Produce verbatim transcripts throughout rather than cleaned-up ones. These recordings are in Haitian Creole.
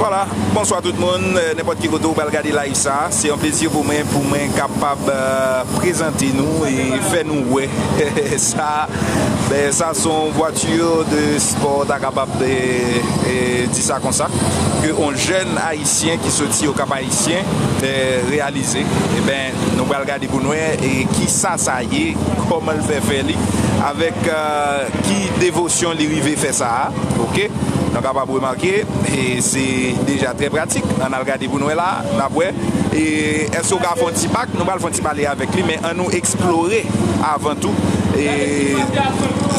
Vwala, bonswa tout moun. Eh, nenpòt ki kote ou pral gade live sa, se yon plezi pou mwen, pou mwen kapab, eh, prezante nou e fè nou wè sa. Ben, sa se yon vwati de spò, ta kapab, eh, eh, di sa konsa, ke yon jèn ayisyen ki soti Okap Ayisyen, eh, reyalize. Eben, nou pral gade pou nou wè, eh, ki sa sa ye, kòman l fè fè li, avèk, eh, ki devosyon li rive fè sa a. Oke? Nou kapab remake, e se deja trè pratik. Ann al gade pou n wè la, n ap wè. E èske w ka fè yon ti bak? Nou pral fè yon ti pale avèk li, men ann nou eksplore avan tou. E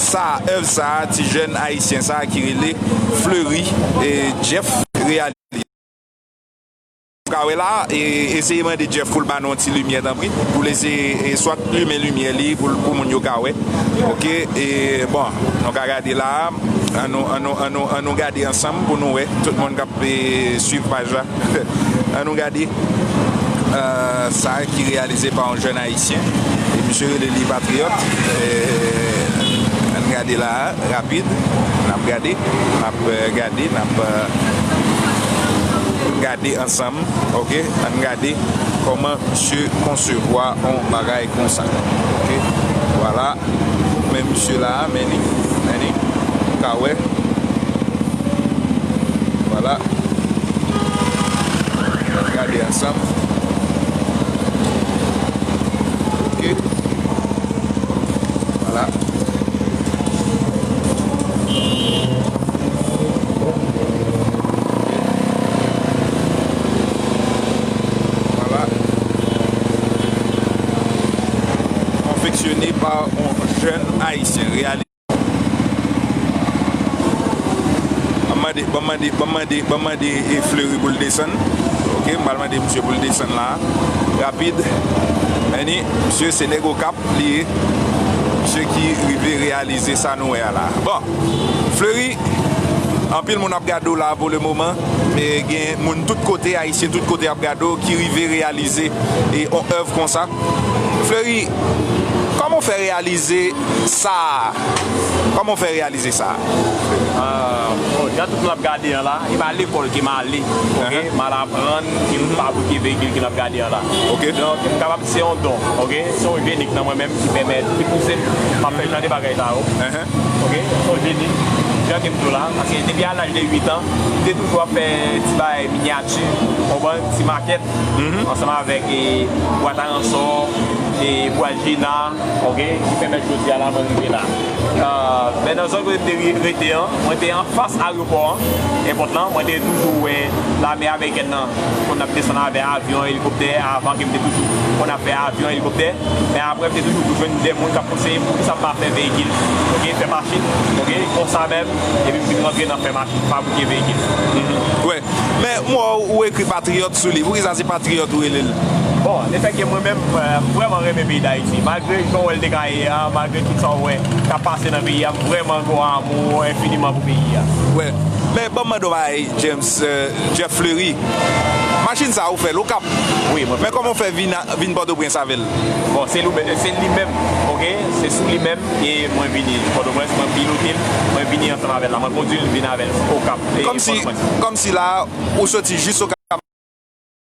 sa, èv sa, ti jèn ayisyen sa ki rele Fleury, e Jeff reyalize. Ou ka wè la, e, eseye mande Jeff pou l ba nou yon ti limyè, tanpri. Pou l eseye, e, swat limen limyè li, pou, pou moun yo ka wè. Oke, e, bon, nou ka gade la. Ann nou, ann nou, ann nou, ann nou gade ansanm pou nou wè. Tout moun k ap, e, swiv paj la. Ann nou gade, e, sa ki reyalize pa yon jèn ayisyen. E misye rele li Patriyòt. E, ann gade la, rapid. N ap gade, n ap, e, gade, n ap, e, gade ansanm. Oke, ann gade kòman misye konsevwa yon bagay konsa. Oke, vwala. Men misye la, men li, men li. Ou ka wè. Vwala. Ann gade ansanm. Oke. Vwala. Vwala. Konfeksyone pa yon jèn ayisyen. Reyali-, ban m mande, ban m mande, ban m mande, ban m mande, e, Fleury pou l desann. Oke, m pral mande misye pou l desann la. Rapid. Men ni, misye se nèg Okap li ye. Misye ki rive reyalize sa nou wè a la. Bon, Fleury, anpil moun ap gade w la pou le moman. E gen moun tout kote, ayisyen tout kote ap gade w, ki rive reyalize, e, yon èv konsa. Fleury, kòman w fè reyalize sa a? Kòman w fè reyalize sa a? Ah, bon, jan tout moun ap gade an la, e pa lekòl ke m ale, oke? Ahan. M al aprann, e m fabrike veyikil ke n ap gade an la. Oke. Donk, m kapab di se yon don, oke? Se yon jeni k nan mwen menm ki pèmèt, ki pouse m, m ap fè jan de bagay sa yo. Ahan. Oke? Se yon jeni, jan ke m di w la, paske depi a laj de uit an, m te toujou ap fè ti bagay minyati, w konprann, ti makèt, ansanm avèk, e, bwat a ransò, e, bwat jina, oke, ki pèmèt jodi a la mwen rive la. Ah, men nan zòn kote m te ri-, rete an, mwen te anfas ayewopò an, èpòt lan, mwen te toujou wè lame amerikèn nan, konn ap desann avè avyon, elikoptè, avan ke m te toujou konn ap fè avyon, elikoptè, men apre m te toujou jwenn de moun k ap konseye m poukisa m pa fè veyikil, oke, fè machin, oke, konsa menm, epi m vin rantre nan fè machin, fabrike veyikil. Mhm. Wè. Men m wè w, ou ekri Patriyòt sou li. Poukisa se Patriyòt ou rele l? Bon, lefètke mwen menm, euh, m vrèman renmen peyi Dayiti. Malgre jan w wè l te ka ye a, malgre tout sa w wè k ap pase nan peyi a, m vrèman gen yon amou enfiniman pou peyi a. Wè. Men ban m mande w bagay, James, euh, Jeff Fleury. Machin sa a ou fè l Okap. Wi, mwen fè l Okap. Men kòman w fè vin a, vin Pòtoprens avè l? Bon, se li, se li menm, oke? Se sou li menm e mwen vini Pòtoprens, mwen pilote l, mwen vini ansanm avè l la, mwen kondui l vin avè l Okap, e Pòtoprens. Kòmsi, kòmsi la, ou soti jis Okap,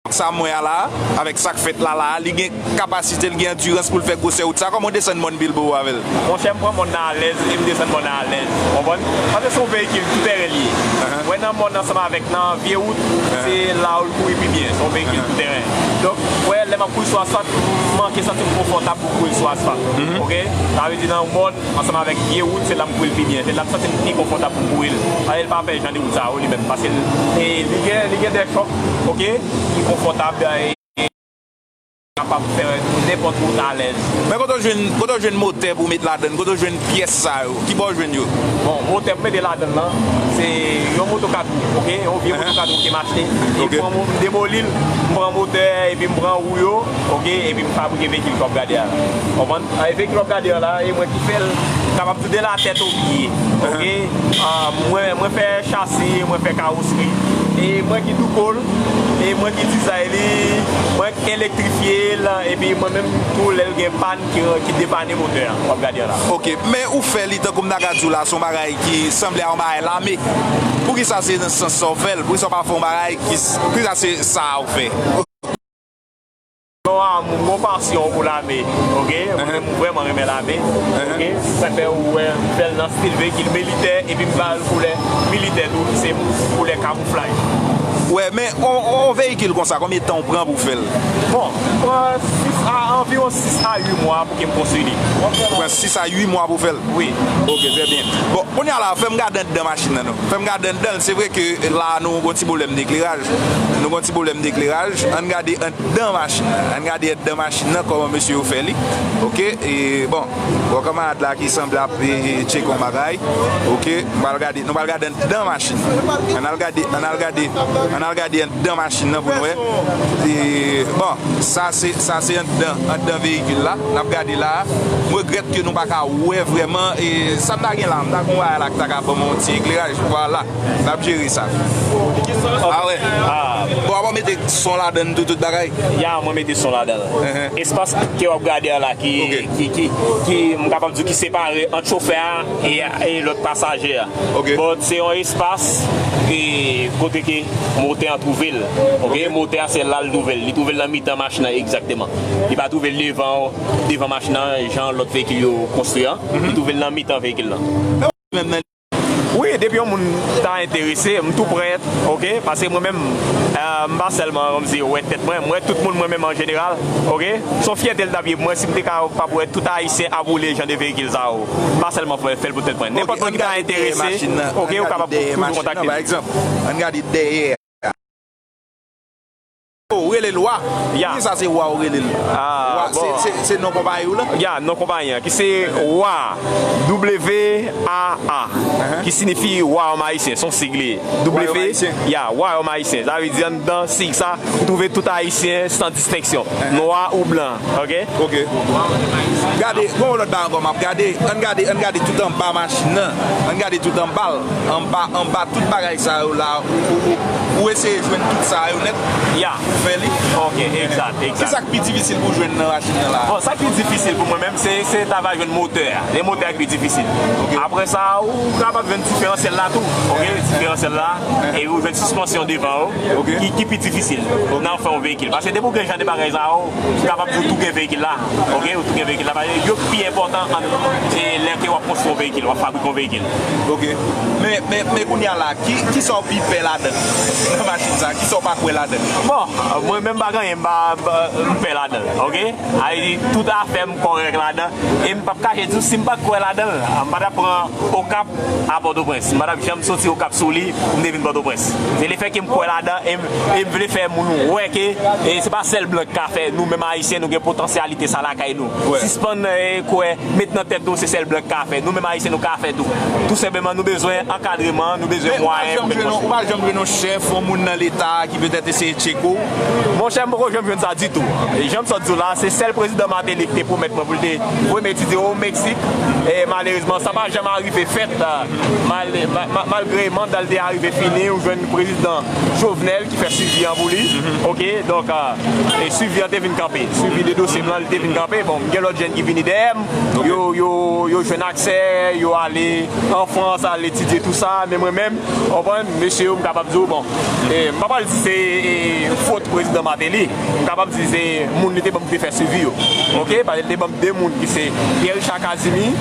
sa m wè a la, avèk sa k fèt la la, li gen kapasite, li gen andirans pou l fè gwosè wout sa. Kòman w desann mòn Bilbo avè l? Monchè, m pran mòn nan alèz e m desann mòn nan alèz. Ou konprann? Paske se yon veyikil tou tèren li ye. Ahan. Mwen nan mòn ansanm avèk nan vye wout, se la ou l kouri pi byen. Se yon veyikil tou tèren. Donk, wè, lè m ap kouri sou asfalt, m manke santi m konfòtab pou kouri sou asfalt. Mhm. Oke? Sa vle di nan mòn, ansanm avèk vye wout, se la m kouri l pi byen. Se la m santi m pi konfòtab pou m kouri l. Paske l pa fè jan de wout sa yo li menm. Paske l, e, li gen, li gen de chòk, oke, ki konfòtab, e, kapab fè nenpòt wout alèz. Men kote w jwenn, kote w jwenn motè pou w met ladann? Kote w jwenn pyès sa yo? Kibò w jwenn yo? Bon, motè pou mete ladann nan, se yon moto kat wou, oke? Yon vye moto kat wou ke m achte. E m pran mo-, m demoli l, m pran motè, epi m pran wou yo, oke? Epi m fabrike veyikil ke w ap gade a. Konprann? E veyikil w ap gade a la, e mwen ki fè l. kapab di de la tèt o pye. Oke? Ah, mwen, mwen fè chasi, mwen fè kawosri. E mwen ki double, e mwen ki dizay li, mwen k elektrifye l, epi mwen menm tou lè l gen pàn ki, ki depane motè a, w ap gade an la. Oke, men ou fè li tankou m ta ka di w la, se yon bagay ki sanble a yon bagay lame. Poukisa se nan sans sa w fè l? Poukisa w pa fè yon bagay ki, poukisa se sa a w fè? Gon amou, gon pasyon pou lame, oke? Mwen menm, mwen vrèman renmen lame, oke? Sa fè ou wè m fè l nan stil veyikil militè, epi m ba l koulè militè tou, ki se koulè kamouflaj. Wè, men on, on, on veyikil konsa, konbyen tan w pran pou w fè l? Bon, m pran sis a, anviwon sis a uit mwa pou ke m konstwi li. Pran sis a uit mwa pou w fè l? Wi. Oke, trè byen. Bon, kounye a la, fè m gade anndan machin nan, non. Fè m gade anndan l. Se vre ke la, nou gon ti pwoblèm dekleraj. Nou gon ti pwoblèm dekleraj. Ann gade anndan machin nan. Ann gade anndan machin nan, kòman mesye yo fè li. Oke, e bon, bon, kanmarad la ki sanble ap, e, tcheke yon bagay. Oke, nou pral gade, nou pral gade anndan machin nan. Ann al gade, ann al gade, ann al gade anndan machin nan pou n wè. E, bon, sa se, sa se anndan, anndan veyikil la. N ap gade la. M regrèt ke nou pa ka wè vrèman, e, sa m ta gen la. M ta gen yon bagay la ki ta ka ban m yon ti ekleraj. Vwala. N ap jere sa. Ah wè. Bon, avan w mete son ladan l tou, tout bagay? Ya, mwen mete son ladan l. Espas ke w ap gade a la ki, ki, ki, ki, m kapab di ki separe ant chofè a e, e lòt pasaje a. But se yon espas e kote ke motè an twouve l. Oke? Motè a se la l twouve l. Li twouve l nan mitan machin nan egzakteman. Li pa twouve l devan, devan machin nan, jan lòt veyikil yo konstwi an. Li twouve l nan mitan veyikil lan. Wi, depi yon moun ta enterese, m tou prèt, oke? Paske mwen menm, eh, m pa sèlman, kòmsi, wè tèt mwen, m wè tout moun mwen menm an jeneral, oke? Se yon fyète l t ap ye pou mwen si m te kapab wè tout Ayisyen ap woule jan de veyikil sa yo. M pa sèlman fè, fè l pou tèt mwen. Nenpòt moun ki ta enterese, oke, ou kapab toujou kontakte m. Pa egzanp, ann gade dèyè. Ou rele l Wa? Ya. Poukisa se Wa ou rele l? Ah, Wa, se, bon, se, se non konpayi w lan? Ya, non konpayi an, ki se Wa, W A A, ki siyifi Wayòm Ayisyen, se yon sig li ye. W, ya, Wayòm Ayisyen. Sa vle di anndan sig sa, ou twouve tout Ayisyen san distenksyon, nwa ou blan, oke? Oke. Gade, gon yon lòt bagay ankò m ap gade. Ann gade, ann gade tout anba machin nan. Ann gade tout anba l. Anba, anba tout bagay sa yo la, ou, ou, ou, ou eseye jwenn tout sa yo nèt, ya, pou fè li. Oke, egzat, egzat. Kisa k pi difisil pou w jwenn nan machin nan la? Bon, sa k pi difisil pou mwen menm, se, se travay jwenn motè a. Se motè a k pi difisil. Oke. Apre sa, ou kapab jwenn diferansyèl la tou. Oke, diferansyèl la, e ou jwenn sispansyon devan yo, oke, ki, ki pi difisil nan fè yon veyikil. Paske depi w gen jan de bagay sa yo, ou kapab di w tou gen veyikil la. Oke, ou tou gen veyikil la. Paske yo pi enpòtan an, e lè ke w ap konstwi yon veyikil, w ap fabrike yon veyikil. Oke. Men, men, men kounye a la, ki, kisa w pi pè ladan l? Nan machin sa, kisa w pa kwè ladan l? Bon, mwen menm pa gen anyen m pa, pa, m pè ladan l, oke? Sa vle di, tout afè m kòrèk ladan, e m p ap kache di w si m pa t kwè ladan l, m pa t ap pran Okap a Pòtoprens. M pa t ap janm soti Okap sou li pou m te vin Pòtoprens. Se lefètke m kwè ladan e m, e m vle fè moun wè ke, e se pa sèl blan k ka fè. Nou menm Ayisyen, nou gen potansyalite sa lakay nou. Sispann, e, kwè, met nan tèt nou se sèl blan k ka fè. Nou menm Ayisyen, nou ka fè tou. Tou senpleman, nou bezwen ankadreman, nou bezwen mwayen pou met kòb. Ou pa janm jwenn yon chèf, yon moun nan Leta ki petèt eseye tcheke w? Monchè, m poko janm jwenn sa ditou. E jan m sot di w la, se sèl prezidan Martelly ki te pwomèt mwen pou l te voye m etidye o Meksik. E malerezman, sa pa janm arive fèt. Mal-, ma-, ma-, malgre manda l te arive fini, ou jwenn prezidan Jovenel ki fè swivi an pou li. Oke, donk, ah, e swivi an te vin kanpe. Swivi de dosye m lan, li te vin kanpe. Bon, m gen lòt jèn ki vini dèyè m. Yo, yo, yo jwenn aksè, yo ale an Frans, al etidye tou sa. Men mwen menm, w konprann, mesye yo, m kapab di w, bon, e, m pa pral di se, e, fòt prezidan Martelly. M kapab di se moun li te ban m pou te fè swivi yo. Oke? Paske li te ban m de moun ki se Pierre Richard Casimir,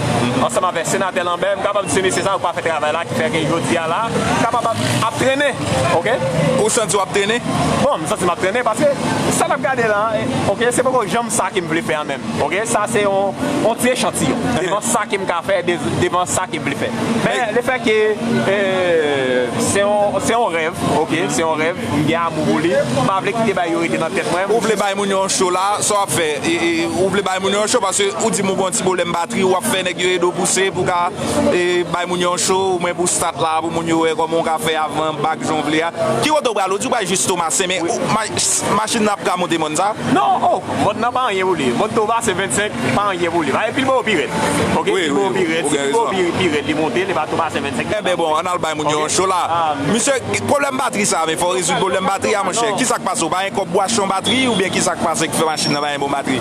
ansanm avèk senatè Lambert. M kapab di se mesye sa yo k pa fè travay la, ki fè ke jodi a la, m kapab ap, ap trennen. Oke? Ou santi w ap trennen? Bon, m santi m ap trennen paske sa n ap gade la, e, oke, se poko janm sa ke m vle fè an menm. Oke? Sa se yon, yon ti echantiyon. Devan sa ke m ka fè, de-, devan sa ke m vle fè. Men, lefètke, e, se yon Se yon rèv, ok, se yon rèv. M gen amou pou li. M pa vle kite bagay yo rete nan tèt mwen. Ou vle bay moun yo yon show la, sa w ap fè? E, e, ou vle bay moun yo yon show paske ou di m ou gen yon ti pwoblèm batri, w ap fè nèg yo ede w pouse pou ka, e, bay moun yo yon show, oubyen pou stat la, pou moun yo wè kòman w ka fè avan bak jan w vle a. Ki kote w pral? Ou di w pral jis Tomasen, men ou, ma-, machin nan ap ka monte mòn sa? Non, oh, mòn nan pa anyen pou li. Mòn Tomasen vennsenk, pa anyen pou li. Epi l bò pi rèd. Ok, wi, wi, pi rèd. Si pi bò pi, pi rèd, li monte, li pa Tomasen vennsenk. Enben bon, ann al bay moun yo yon show la. Ah, misye, pwoblèm batri sa, men fò w rezoud pwoblèm batri a, monchè. Kisa k pase? Ou pa gen kòb pou achte yon batri, oubyen kisa k pase ki fè machin nan pa gen bon batri?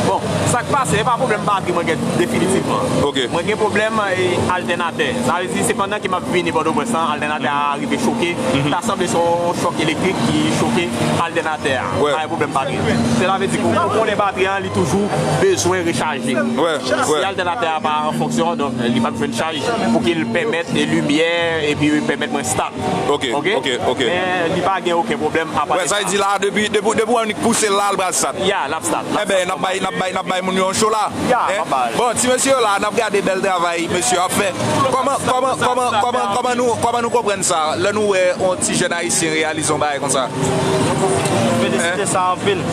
Bon, sa k pase, e pa pwoblèm batri mwen gen definitivman. Ok. Mwen gen pwoblèm, e, altènatè. Sa vle di, se pandan ke m ap vini Pòtoprens lan, altènatè a rive choke. Ta sanble se yon chòk elektrik ki choke altènatè a. Wè. Pa gen pwoblèm batri. Sela vle di ke ou konnen batri an, li toujou bezwen rechaje. Wè, wè. Si altènatè a pa an fonksyon, donk, li p ap jwenn chaj pou ke l pèmèt limyè epi pèmèt mwen start. Ok, ok, ok. Men li pa gen okenn pwoblèm apa de sa. Wè, sa vle di la, depi, depi, depi w annik pouse l la, l pral start. Ya, l ap start, l ap start. Enben, n ap bay, n ap bay, n ap bay moun yo yon show la. Ya, n ap bay. Bon, ti mesye yo la, n ap gade bèl travay mesye yo ap fè. Kòman, kòman, kòman, kòman, kòman nou, kòman nou konprann sa? Lè nou wè yon ti jèn ayisyen reyalize yon bagay konsa. Felisite sa anpil.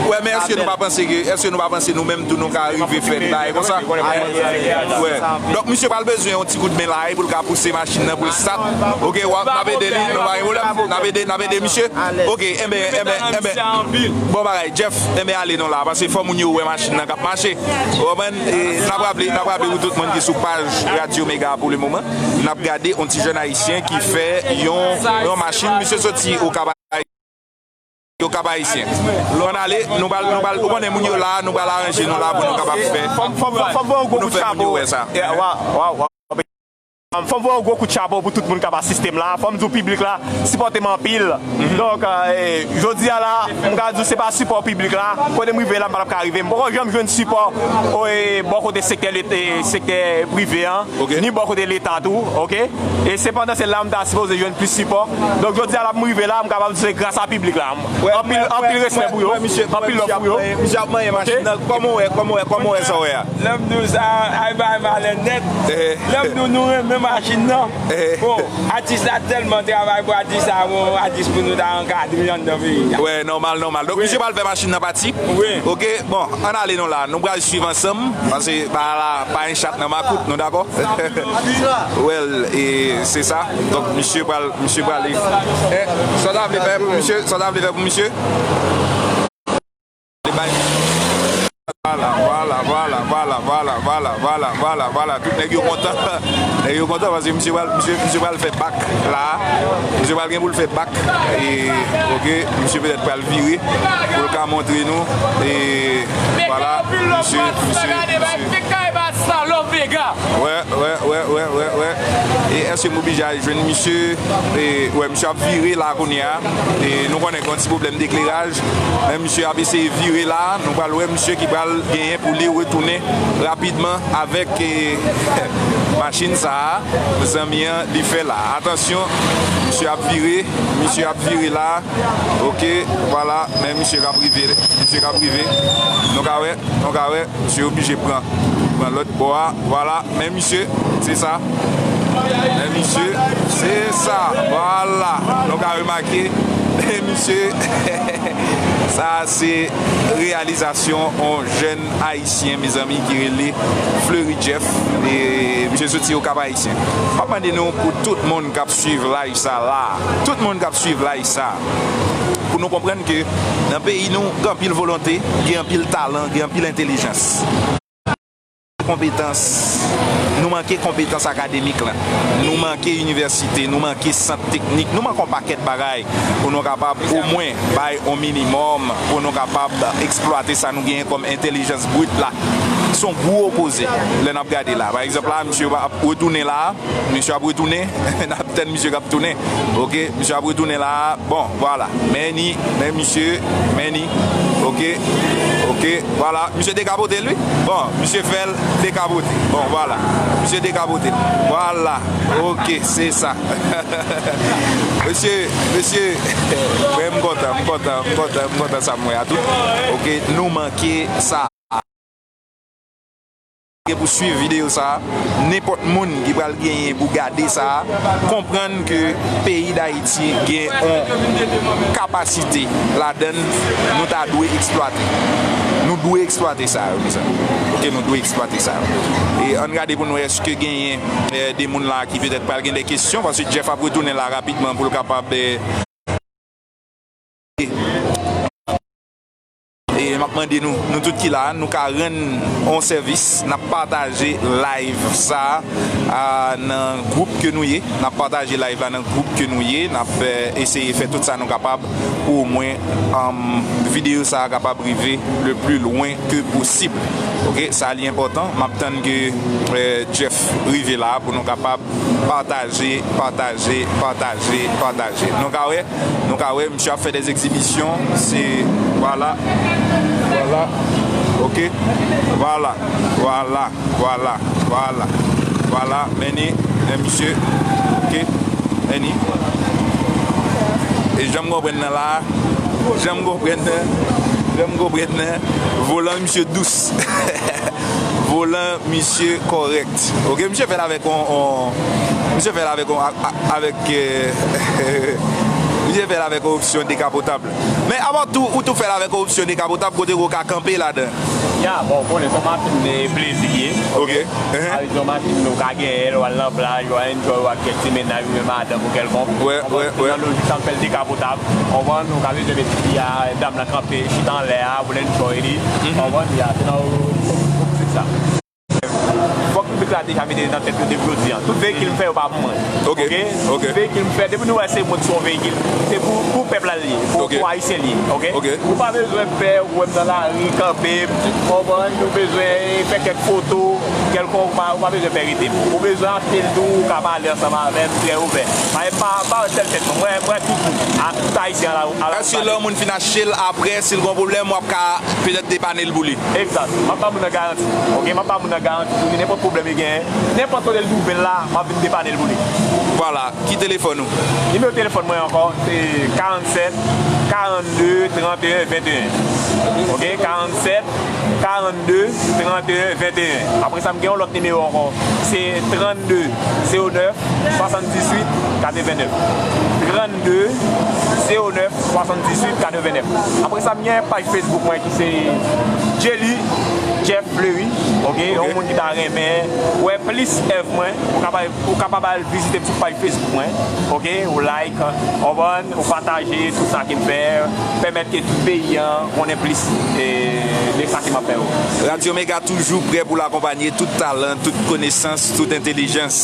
Wè, men èske nou pa panse ke, èske nou pa panse nou menm tou nou ka rive fè bagay konsa? Wè. Donk, misye pral bezwen yon ti kout men la, e pou l ka pouse machin nan pou l start. Ok, w ap, n ap ede li, nou pa gen pwoblèm. N ap ede, n ap ede misye. Ok, enben, enben, enben. Bon bagay, Jeff, enben ale non la, paske fò moun yo wè machin nan k ap mache. Ou konprann? E, n ap raple, n ap raple pou tout moun ki sou paj Radyo Mega pou le moman. N ap gade yon ti jèn ayisyen ki fè yon, yon machin, misye soti Okap, Okap Ayisyen. Ann ale, nou pral, nou pral, ou konnen moun yo la, nou pral aranje nou la pou nou kapab fè, pou nou fè moun yo wè sa. Fò m voye yon gwo kout chapo pou tout moun k ap asiste m la. Fò m di w piblik la sipòte m anpil. Donk, e, jodi a la, m ka di w se pa sipò piblik la. Kote m rive la, m pa t ap ka rive. M poko janm jwenn sipò, e, bò kote sektè, e, sektè prive an, ni bò kote Leta tou, ok? E se pandan se la m ta sipoze jwenn plis sipò. Donk, jodi a la, pou m rive la, m kapab di se gras a piblik la. Anpil, anpil respè pou yo, anpil love pou yo. Misye ap manyen machin nan. Kòman w wè, kòman w wè, kòman w wè sa w wè a? Lè m di w sa, ay bay malè nèt. Lè m di w nou renmen machin nan. Bon, atis la tèlman travay pou atis la, bon, atis pou nou ta ankadre anndan peyi a. Wè, nòmal, nòmal. Donk, misye pral fè machin nan pati? Wi. Ok, bon, ann ale non la. Nou pral swiv ansanm, paske pa la, pa yon chat nan makout, nou dakò? Well, e se sa. Donk, misye pral, misye pral. E, sa w ta vle fè pou misye? Sa w ta vle fè pou misye? Vale bay. Vwala, vwala, vwala. Tout nèg yo kontan. Nèg yo kontan paske misye pral, misye, misye pral fè bak la. Misye pral gen pou l fè bak. E, ok, misye petèt pral vire pou l ka montre nou. E, vwala, misye, misye, misye. Wè, wè, wè, wè, wè, wè. E èske m oblije al jwenn misye? E, wè, misye ap vire la kounye a. E nou konnen gen yon ti pwoblèm dekleraj. Men misye ap eseye vire la. Nou pral wè misye ki pral genyen pou li retounen rapidman avèk, e, machin sa a. Zanmi an, li fè la. Atansyon, misye ap vire. Misye ap vire la. Ok, vwala. Men misye k ap rive. Misye k ap rive. Nou ka wè, nou ka wè. Misye oblije pran, pran lòt bò a. Vwala, men misye, se sa. Men misye, se sa. Vwala. Nou ka remake, men misye, sa se reyalizasyon yon jèn ayisyen, mezanmi, ki rele Fleury Jeff. E misye soti Okap Ayisyen. M ap mande nou pou tout moun k ap swiv live sa la, tout moun k ap swiv live sa, pou nou konprann ke nan peyi nou, gen anpil volonte, gen anpil talan, gen anpil entèlijans. Konpetans, nou manke konpetans akademik lan. Nou manke inivèsite, nou manke sant teknik, nou manke yon pakèt bagay pou nou kapab omwen bay yon minimòm, pou nou kapab eksplwate sa nou genyen kòm entèlijans brit la. Se yon gwo koze lè n ap gade la. Pa egzanp la, misye ap retounen la, misye ap retounen, n ap tann misye k ap tounen. Ok, misye ap retounen la. Bon, vwala. Men ni, men misye, men ni. Ok, ok, vwala. Misye dekapote l, wi. Bon, misye fè l dekapote. Bon, vwala. Misye dekapote l. Vwala. Ok, se sa. Mesye, mesye, mwen m kontan, m kontan, m kontan, m kontan sa m wè a tou. Ok, nou manke sa. gen pou swiv videyo sa a, nenpòt moun ki pral genyen pou gade sa a, konprann ke peyi Dayiti gen yon kapasite ladann nou ta dwe eksplwate. Nou dwe eksplwate sa yo, mezanmi. Oke, nou dwe eksplwate sa yo. E ann gade pou n wè èske genyen, eh, de moun la ki petèt pral gen de kesyon, paske Jeff ap retounen la rapidman pou l kapab, eh, E m ap mande nou, nou tout ki la, nou ka rann yon sèvis, n ap pataje live sa a nan gwoup ke nou ye. N ap pataje live la nan gwoup ke nou ye. N ap, eh, eseye fè tout sa nou kapab pou omwen, um, videyo sa a kapab rive le plus loin que possible. Oke, sa li enpòtan. M ap tann ke, eh, Jeff rive la pou nou kapab pataje, pataje, pataje, pataje. Nou ka wè, nou ka wè, misye ap fè des exhibitions. Se, vwala, vwala, oke, vwala, vwala, vwala, vwala, vwala, men ni, men misye, oke, men ni. E jan m konprann nan la, jan m konprann nan, jan m konprann nan, volan misye dous. Volan misye kòrèk. Oke, misye fè l avèk on, on, misye fè l avèk on, a, a, avèk, eh, misye fè l avèk on opsyon dekapotab. Men avan tou, ou tou fè l avèk on opsyon dekapotab kote ou ka kanpe ladan. Ya, bon, ou konnen se yon machin, eh, plezi li ye. Oke. Sa vle di yon machin ou ka genyen l, w al nan plaj, w al enjoy, w ak kèk ti mennaj oubyen madanm ou kèlkonk. Wè, wè, wè. Nan lojik sa m fè l dekapotab. Konprann? Ou ka bezwen met fi a, dam nan kanpe, chita anlè a, pou l enjoy li. Konprann? Ya, se nan optik sa. Fòk piblik la deja mete nan tèt yo depi jodi a. Tout veyikil m fè yo pa pou mwen. Oke, oke. Veyikil m fè, depi nou wè se mwen ki sou yon veyikil, se pou, pou pèp la li ye, pou, pou Ayisyen li ye, oke? Oke. Ou pa bezwen pè, ou wè m nan lari, kanpe, konprann, ou bezwen fè kèk foto, kèlkonk, ou pa, ou pa bezwen pè rete m. Ou bezwen achte l tou, ou ka pale ansanm avè m, trè ouvè. Pa, pa, pa tèl tèt non, mwen, mwen tout moun, a tout Ayisyen a la, a la. Èske lè yon moun fin achte l, apre, si l gen yon pwoblèm, w ap ka petèt depane l pou li? Egzat. M ap ba moun nan garanti. Oke, m ap ba moun nan garanti pou li, nenpòt pwoblèm li genyen, nenpòt kote l twouve l la, m ap vin depane l pou li. Vwala. Ki telefòn ou? Nimewo telefòn mwen ankò, se karannsèt, karannde, tranteyen, venteyen. Oke, karannsèt, karannde, tranteyen, venteyen. Apre sa, m gen yon lòt nimewo ankò, se trannde, zewo nèf, swasanndizuit, katrevennèf. Trannde, zewo nèf, swasanndizuit, katrevennèf. Apre sa, m gen paj Facebook mwen ki se Jelly Jeff Fleury, oke? Yon moun ki ta renmen wè plis èv mwen, ou kapab, ou kapab al vizite m sou paj Facebook mwen, oke? Ou like, konprann, ou pataje tout sa ke m fè, pèmèt ke tout peyi an konnen plis, e, de sa ke m ap fè yo. Radyo Mega toujou prè pou l akonpanye tout talan, tout konesans, tout entèlijans.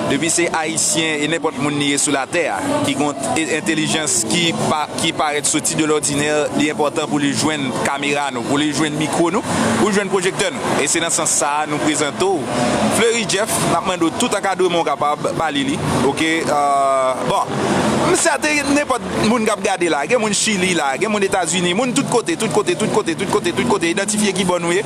Depi se Ayisyen e nenpòt moun li ye sou latè a, ki gon e-, entèlijans ki pa, ki parèt soti de lòdinè, li enpòtan pou li jwenn kamera nou, pou li jwenn mikwo nou, pou li jwenn pwojektè nou. E se nan sans sa a nou prezante w Fleury Jeff, n ap mande w tout ankadreman w kapab ba li li. Oke, euh, bon, m sèten nenpòt moun k ap gade la, gen moun Chili la, gen moun Etazini, moun tout kote, tout kote, tout kote, tout kote, tout kote, idantifye ki bò nou ye.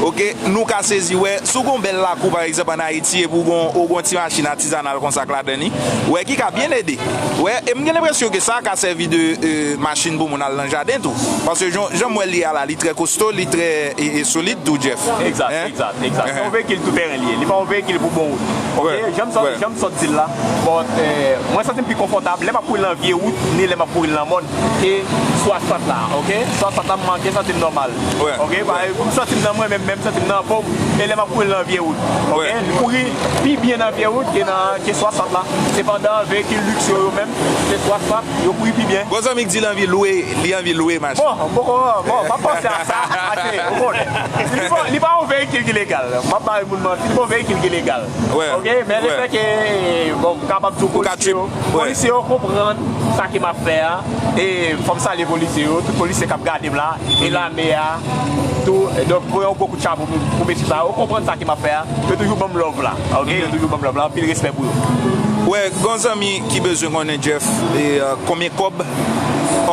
Oke, nou ka sezi wè, si w gen yon bèl lakou, pa egzanp, ann Ayiti, epi w gen yon, w gen yon ti machin atizanal konsa k ladan li, wè, ki ka byen ede. Wè, e m gen lenpresyon ke sa ka sèvi de, euh, machin pou moun al nan jaden tou. Paske jan, jan m wè l ye a la, li trè kosto, li trè, e, e solid tou, Jeff. Egzat, egzat, egzat. Se yon veyikil tou tèren li ye. Li pa yon veyikil pou bon wout. Oke, jan m sot, jan m sot di l la. Bon, eh, mwen santi m pi konfòtab lè m ap kouri nan vye wout, ni lè m ap kouri nan mòn, ke sou asfalt la, oke? Sou asfalt la, m manke santi m nòmal. Oke, paske m santi m nan mwen menm, menm santi m nan fòm, e lè m ap kouri nan vye wout. Oke, li kouri pi byen nan vye wout ke nan, ke sou asfalt la. Sepandan, veyikil liks yo, yo menm, se sou asfalt, yo kouri pi byen. Gon zanmi k di l anvi lwe, li anvi lwe machin. Bon, m poko, bon, m ap panse a sa, paske, ou konnen, li pa, li pa yon veyikil ki legal. M ap bay moun manti, li pa yon veyikil ki legal. Oke, men lefètke, bon, m kapab di w polisye yo, polisye yo konprann sa ke m ap fè a, e fò m salye polisye yo, tout polisye k ap gade m la, e lame a, tou, donk, voye yon gwo kout chapo pou, pou mesye sa yo, yo konprann sa ke m ap fè a, yo toujou ban m love la, oke, yo toujou ban m love la, anpil respè pou yo. Wè, gon zanmi ki bezwen konnen Jeff, e, euh, konbyen kòb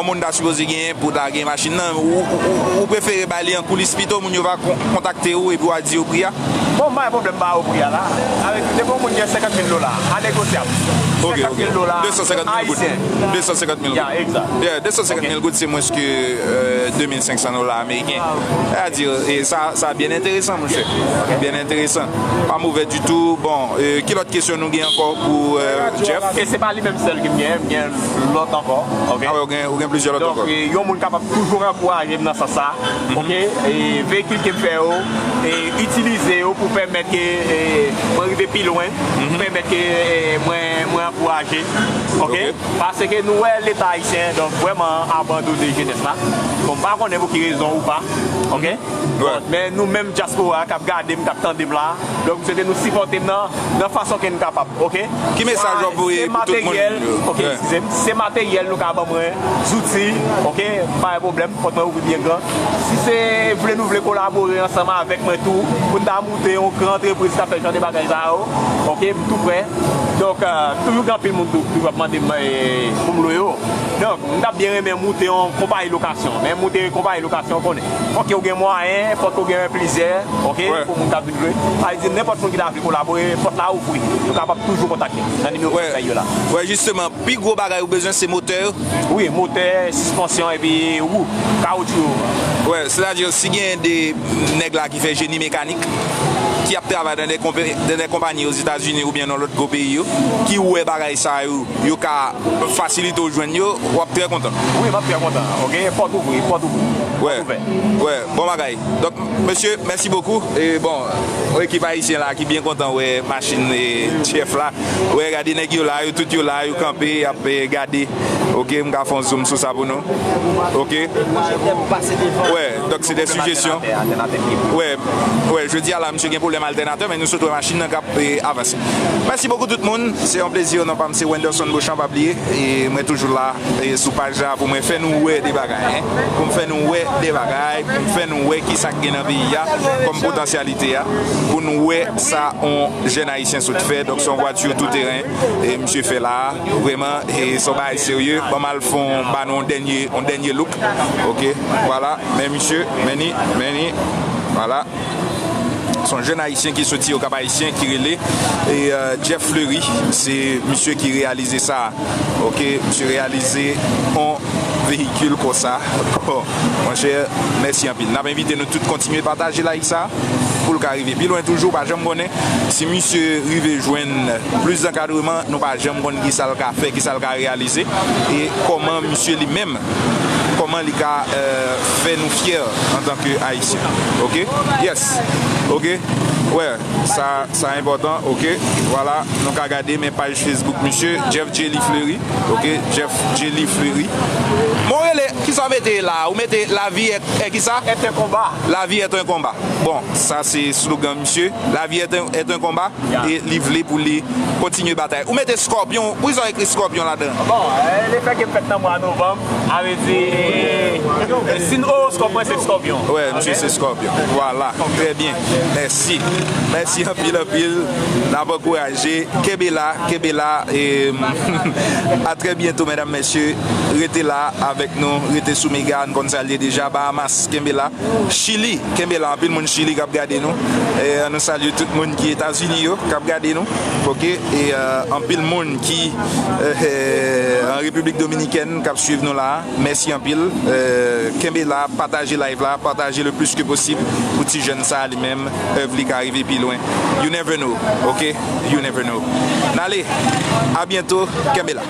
yon moun ta sipoze genyen pou ta gen machin nan, ou, ou, ou, ou prefere bay li an koulis pito, moun yo va kon- kontakte ou epi w a di yo pri a? Bon, m pa gen pwoblèm ba yo pri a la. Avèk depi yon moun gen senkant mil dola, a negosyab. Ok, ok. Senkant mil dola. De san senkant mil goud. Ayisyen. De san senkant mil goud. Ya, egzak. Yeah, de san senkant mil goud, se mwens ke euh, de mil senk san dola ameriken. Sètadi, e sa, sa byen enteresan, monchè. Byen enteresan. Pa movè ditou. Bon, euh, ki lòt kesyon nou gen ankò pou euh, Jeff? E se pa li menm sèl ke m gen, m gen lòt ankò. Ok? Ah wè, ou gen, ou gen plizyè lòt ankò. Donk, e, yon moun kapab toujou ankouraje m nan sans sa. Ok? E veyikil ke m fè yo, e itilize yo pou pèmèt ke e, mwen rive pi lwen, pou pèmèt ke e, mwen, mwen ankouraje. Ok? Ok. Paske nou wè Leta ayisyen, donk, vrèman abandone jenès la. Bon, m pa konnen pou ki rezon ou pa. Ok? Bon, men nou menm dyaspora k ap gade m, k ap tande m la, donk, m swete nou sipòte m nan, nan fason ke n kapab. Ok? Ki mesaj w ap voye pou tout moun? Se materyèl, ok, eskize m, se materyèl nou ka ban mwen, zouti, ok, pa gen pwoblèm, pòt mwen ouvri byen gran. Si se vle nou vle kolabore ansanm avèk mwen tou, pou n ta moute yon gran antrepriz k ap fè jan de bagay sa yo, ok, m tou prè. Donk, euh, toujou gen anpil moun tou, toujou ap mande m, eh, pou m lwe yo. Donk, m t ap byen renmen moute yon konpayi lokasyon, men moute konpayi lokasyon, w konnen. Fòk ke w gen mwayen, fòk ke w gen plizyè, ok, pou moun k ap vin lwe. Sa vle di, nenpòt moun ki ta vle kolabore, pòt la ouvri. Yo kapab toujou kontakte m nan nimewo kontak yo la. Wè, jisteman, pi gwo bagay ou bezwen, se motè yo? Wi, motè, sispansyon, epi wou, kawotchou yo. Wè, sètadi, si gen de nèg la ki fè jeni mekanik, ki ap travay nan de konpe- nan de konpayi Ozetazini oubyen nan lòt gwo peyi yo, ki wè bagay sa yo, yo ka fasilite w jwenn yo, w ap trè kontan. Wi, m ap trè kontan. Ok, pòt ouvri, pòt ouvri. Wè, pòt ouvè. Wè, bon bagay. Donk, mesye, mèsi bokou. E bon, yon ekip ayisyen la ki byen kontan wè machin e Jeff la. Wè, gade nèg yo la, yo tout yo la, yo kanpe, y ap e, gade. Ok, m ka fè yon zoom sou sa pou nou. Ok. Wè, donk se de sijesyon. Wè, wè, jodi a la, misye gen pwoblèm altènatè, men nou sot wè machin nan k ap e, avanse. Mèsi bokou tout moun. Se yon plezi, non pa m se Wenderson Beauchamp, pa bliye. E mwen toujou la e, sou paj la pou mwen fè nou wè de bagay, en. Pou m fè nou wè de bagay, pou m fè nou wè kisa k gen nan peyi a kòm potansyalite a. Pou nou wè sa yon jèn ayisyen sot fè. Donk, se yon vwati tou teren e misye fè la. Vrèman, e se yon bagay serye. Ban m al fè yon, ba nou yon dènye, yon dènye look. Ok, vwala. Men misye, men ni, men ni. Vwala. Se yon jèn ayisyen ki soti Okap Ayisyen ki rele e, euh, Jeff Fleury. Se misye ki reyalize sa. Ok, misye reyalize yon veyikil konsa. Bon, monchè, mèsi anpil. N ap envite nou tout kontinye pataje live sa pou l ka rive pi lwen toujou. Pa janm konnen si misye rive jwenn plis ankadreman, nou pa janm konn kisa l ka fè, kisa l ka reyalize, e kòman misye li menm, kòman li ka, euh, fè nou fyè antanke Ayisyen. Ok? Yes. Ok? Wè, sa, sa enpòtan. Ok? Vwala, nou ka gade, men paj Facebook misye, Jeff Jelly Fleury. Ok? Jeff Jelly Fleury. Mwen rele, kisa w mete la? Ou mete la vie est, est kisa? Est un combat. La vie est un combat. Bon, sa se slogan misye. La vie est un, est un combat. E li vle pou li kontinye batay. Ou mete Scorpion, poukisa w ekri Scorpion ladan? Bon, e, lefètke m fèt nan mwa novanm, sa vle di, e, siy owoscòp mwen se Scorpion. Wè, misye se Scorpion. Vwala, trè byen. Mèsi. Mèsi anpil, anpil. N ap ankouraje. Kenbe la, kenbe la. E, a trè byento, medam, mesye. Rete la avèk nou. Rete sou Mega. Nou konn sa l ye deja. Bahamas, kenbe la. Chili, kenbe la, anpil moun Chili k ap gade nou. E, nou salye tout moun ki Etazini yo k ap gade nou. Ok, e, euh, anpil moun ki, euh, an Repiblik Dominikèn k ap swiv nou la. Mèsi anpil. Euh, kenbe la, pataje live la, pataje le plus que possible pou ti jèn sa li menm, èv li ka rive pi lwen. You never know, ok? You never know. N ale, a byento, kenbe la.